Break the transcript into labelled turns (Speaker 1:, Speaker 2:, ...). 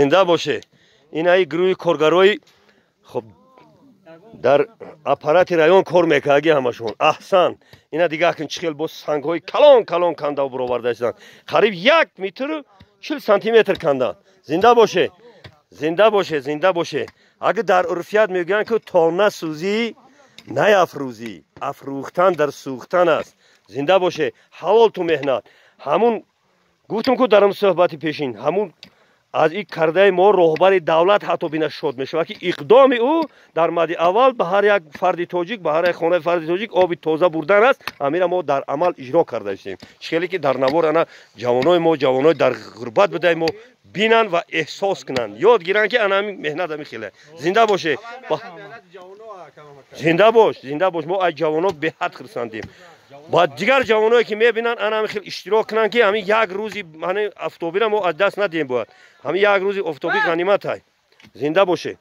Speaker 1: Зинда боше. Инаи гурӯҳи коргарои, хоб, дар аппарати район кор мекардаги ҳамашон. Аҳсан. Ина дига кун, чӣ хел бо сангҳои калон калон канда буроварда истанд. Қариб 1 метру 40 сантиметр канданд. Зинда боше, зинда боше, зинда боше. Агар дар урфият мегӯянд, ки то насӯзӣ, наяфрӯзӣ, афрӯхтан дар сӯхтан аст. Зинда боше, ҳалол ту меҳнат. Ҳамун гуфтум ку дар суҳбати пешин, ҳамун аз ин кардаи мо роҳбари давлат ҳатто бина шод мешавад, ки иқдоми ӯ дар мадди аввал ба ҳар як фарди тоҷик, ба ҳар як хонаи фарди тоҷик оби тоза бурдан аст. Ҳамира мо дар амал иҷро карда истем. Хеле ки дар навор ана ҷавонои мо, ҷавонои дар ғурбат будаи мо бинанд ва эҳсос кунанд, ёд гиранд, ки ана ҳамин меҳнат ҳамин хеле. Зинда боше, зинда бош, зинда бош. Мо аз ҷавоно беҳад хурсандем. Ба дигар ҷавоное, ки мебинанд, ана ҳамин хел иштирок кунанд, ки ҳамин як рӯзи офтобира мо аз даст надиҳем. Бояд ҳамин як рӯзи офтобӣ ғаниматай. Зинда боше.